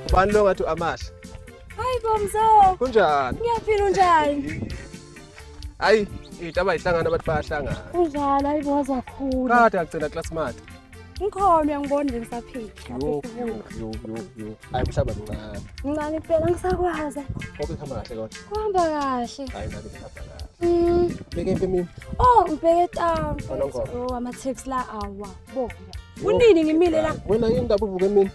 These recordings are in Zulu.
Ubani lo ngathi amahle? Hayi bo Mzo. Kunjani? Ngiyaphila unjani? Hayi, into abayihlangana abantu bayahlangana. Kunjalo hayi bo wazakhula. Kade agcina classmate. Ngikhona uyangibona nje ngisaphila. Yo yo yo yo yo. Hayi mhlaba mncane. Mncane impela ngisakwazi. Konke kuhamba kahle kodwa. Kuhamba kahle. Hayi nami kuhamba kahle. Mm. Bheke emini. Oh, ngibheke town. Onongoma. Oh, ama taxi la awa. Bona. Kunini ngimile la? Wena yini ndaba uvuke emini?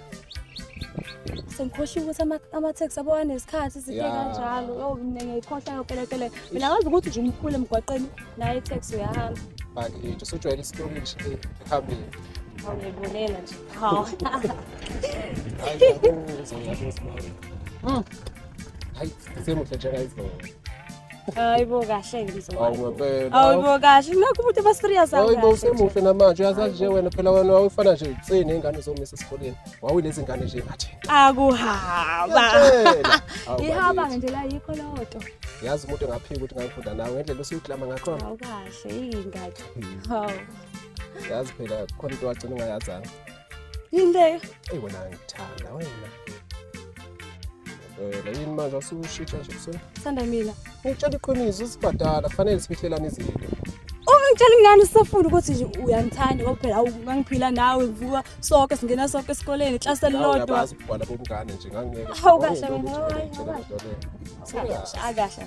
Sengikhohliwe ukuthi ama-taxi abo anesikhathi izinto Ya. kanjalo. Yo mina ngiyayikhohlwa yonke le. Mina ngazi ukuthi nje umkhulu emgwaqeni naye i-taxi uyahamba. Bakithi usujwayele isitokishe ekuhambeni. Awuyibonela nje. Hawu. Hayi ngiyakuzwa ngiyakuzwa. Hayi semuhle njengayizolo. Hayi bo kahle ngizwa. Awu ngempela. Hayi bo kahle. Nakho umuntu eba serious Hayi bo usemuhle namanje uyazazi nje wena phela wena wawufana nje insini ney'ngane zomisa esikoleni. Wawuyilezi ngane nje ngathi. Akuhaba. Ngiyakutshela. Awu, Ihaba bakithi. nje la yikho lodwa. Yazi umuntu engaphika ukuthi ngangifunda nawe ngendlela osuyiklama ngakhona. Hawu kahle yingaki. Hawu. Yazi phela khona into wagcina ungayazanga. Yini leyo? Eyi wena ngikuthanda wena. Ngempela yini manje usushintsha nje ebusweni? Sanda mina. Ngikutshela iqiniso sibadala kufanele sifihlelane izinto. Uma ngitshela ingane usafunda ukuthi nje uyangithanda ngoba phela awu ngangiphila nawe ngivuka sonke singena sonke esikoleni iklasi Nawe elilodwa. uyabazi ubugwala bomngane nje ngangeke. Hawu, kahle Wawuyintombi wena, nje hayi, ngitshela hawu. lento leyo. Akahle.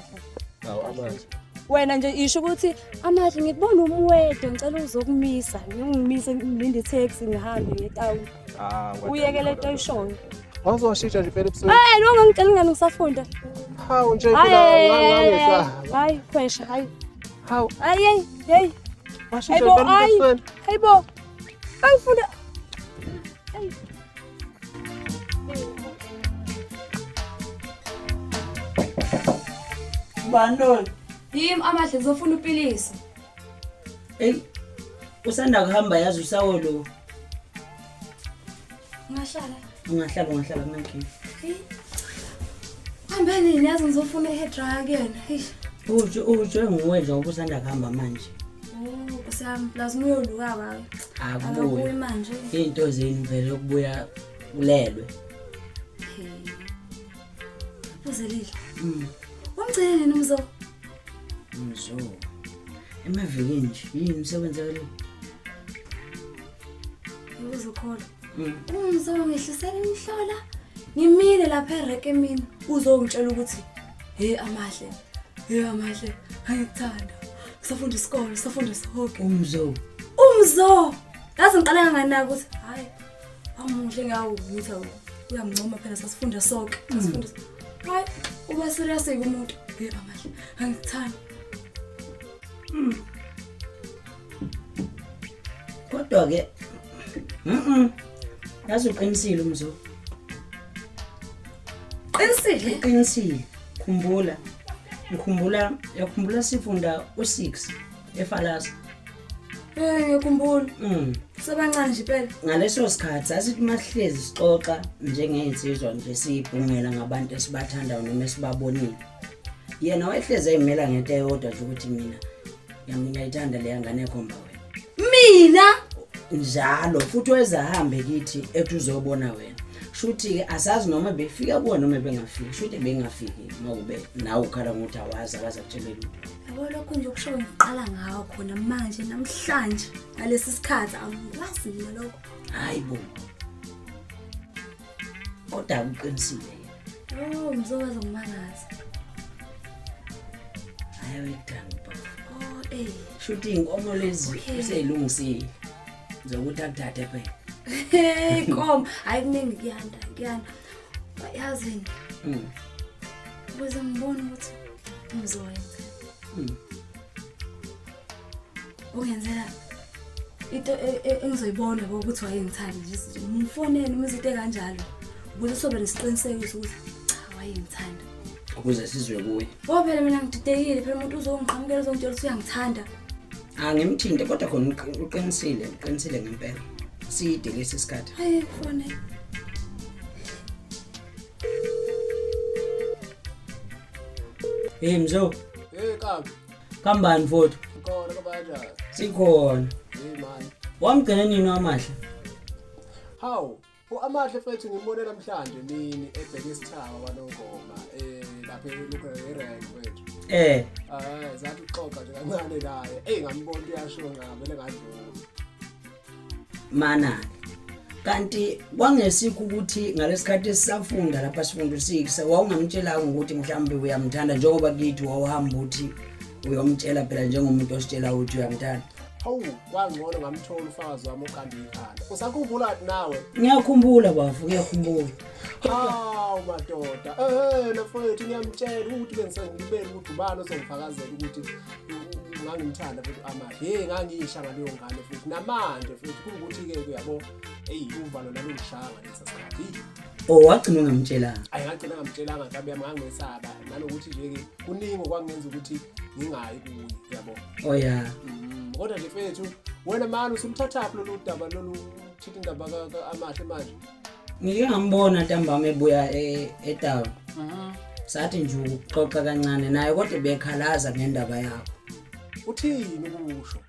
Hawu amanje. Wena nje isho ukuthi amahle ngikubona umwedo ngicela uzokumisa ngingimise ngilinde i-taxi ngihambe ngiye etawuni. Ah, Uyeke lento oyishoyo. Wazoshintsha nje phela ebusweni. Hayi lo ngangitshela ingane ngisafunda. Hawu nje Hayi phela ngangesaba. hayi khwesha hayi. Hawu Hayi hey hey. washintsha Hayibo phela hayi. ebusweni. Hayibo. Angifunda. Hayi. Ubani loyo? Yimi amahle ngizofuna upilisi. Eyi, usanda kuhamba yazi usawo lo. Ungahlala. Ungahlala ungahlala kunankinga. Hey. Hambe nini yazi ngizofuna i-hair dryer kuyena. Eish. Utsho utsho nguwe nje ngoba usanda kuhamba manje. Oh, Nkosi yami, plus uyoluka baba. Akubuye. Akabuyi manje. Iy'nto zenu vele ukubuya ulelwe. Hey. Uzelile. Mm. Umgcine nini umzo? Mzo. Emavikini nje yini umsebenzi lo? Uzokholwa. Mm. Umzo ngehlisela imhlola. Ngimile lapha ereke mina. Uzongitshela ukuthi hey amahle. Hey amahle, angikuthanda. Safunda isikole, safunda sonke. Umzo. Umzo. Yazi ngiqala nganaka ukuthi hayi amuhle ngawo ukuthi uyamncoma phela sasifunda sonke. Sasifunda. Hayi uba serious ke umuntu. Hey amahle, angikuthanda. Kodwa ke Yazi uqinisile umzo. Qinisile. Uqinisile. Khumbula. Ngikhumbula, yakhumbula sifunda u6 eFalasa. Eh ngiyakhumbula. Mm. Sebancane nje impela. Ngaleso sikhathi sasithi masihlezi sixoxa njengey'nsizwa nje siyibhungela ngabantu esibathandayo noma esibabonile. Yena wayehlezi ey'mela ngento eyodwa nje ukuthi mina ngiyayithanda leya ngane ekhomba wena. Mina Njalo futhi weza ahambe kithi ethi uzobona wena. Shuthi-ke asazi noma befika kuwe noma bengafiki. Shuthi bengafiki makube nawe ukhala ngokuthi awazi akaze akutshele lutho. Yabo lokho nje okushoyo ngiqala ngawo khona manje namhlanje ngalesi sikhathi angikwazi mina lokho. Hayi bo. Kodwa uqinisile yena. Oh, mzowazi ngimangaza. Hayi uyikuthanda ubaba. Oh, eh. Shuthi iy'nkomo lezi Okay. usey'lungisile zokuthi akuthathe phela. Hey, kom. Hayi kuningi kuyanda, kuyanda. Yazini, Mm. ukuze ngibone ukuthi umzowenza. Mm. Ungenzela into engizoyibona yabo ukuthi wayengithanda nje ngimfonele uma izinto ekanjalo. Ukuze sobe nesiqinisekiso ukuthi cha wayengithanda. Ukuze sizwe kuye. Ngoba phela mina ngididekile phela umuntu uzongiqhamukela uzongitshela ukuthi uyangithanda. Angimthinte kodwa khona uqinisile, uqinisile ngempela. Side lesi sikhathi. Hayi kufone. Hey Mzo, Hey kambi. kambani mfowethu? Ngikhona kanjani? Sikhona. Hey man. Wamgcina nini Amahle? Hawu, u-Amahle mfethu ngimbone namhlanje mini ebheke isithaba kwanongoma lapha elokhu erank mfethu. Ah, zathi uxoxa nje kancane naye. Ey ngambona uyasho ngavele ngadlula. Mana. Kanti kwangesikho ukuthi ngalesikhathi esisafunda lapha sifunda u6 wawungamtshelanga ukuthi mhlawumbe uyamthanda njengoba kithi wawuhamba uthi uyomtshela phela njengomuntu ositshela ukuthi uyamthanda. Hawu, kwangcono ngamthola ufakazi wami oqanda ikhanda. Usakhumbula nawe? Ngiyakhumbula bafu, ngiyakhumbula. Hawu madoda. Mfowethu ngiyamtshela ukuthi bengisengilibele ukuthi ubani ozongifakazela ukuthi ngangimthanda futhi Amahle. Hey ngangisha ngaleyo ngane futhi namanje futhi kuwukuthi ke uyabo hey uvalo lalungishaya ngalesa sikhathi. Oh wagcina ungamtshelanga. Ayi ngagcina ngamtshelanga nkabi yami ngangesaba nanokuthi nje ke kuningi okwangenza ukuthi ngingayi kuye uyabo. Oh yeah. Kodwa nje mfethu wena mani usumthathaphi lolu daba lolu thinta indaba ka-Amahle manje? Ngike ngambona ntambama ebuya etown. Sathi nje ukuxoxa kancane naye kodwa bekhalaza ngendaba yakho. Uthini ukusho?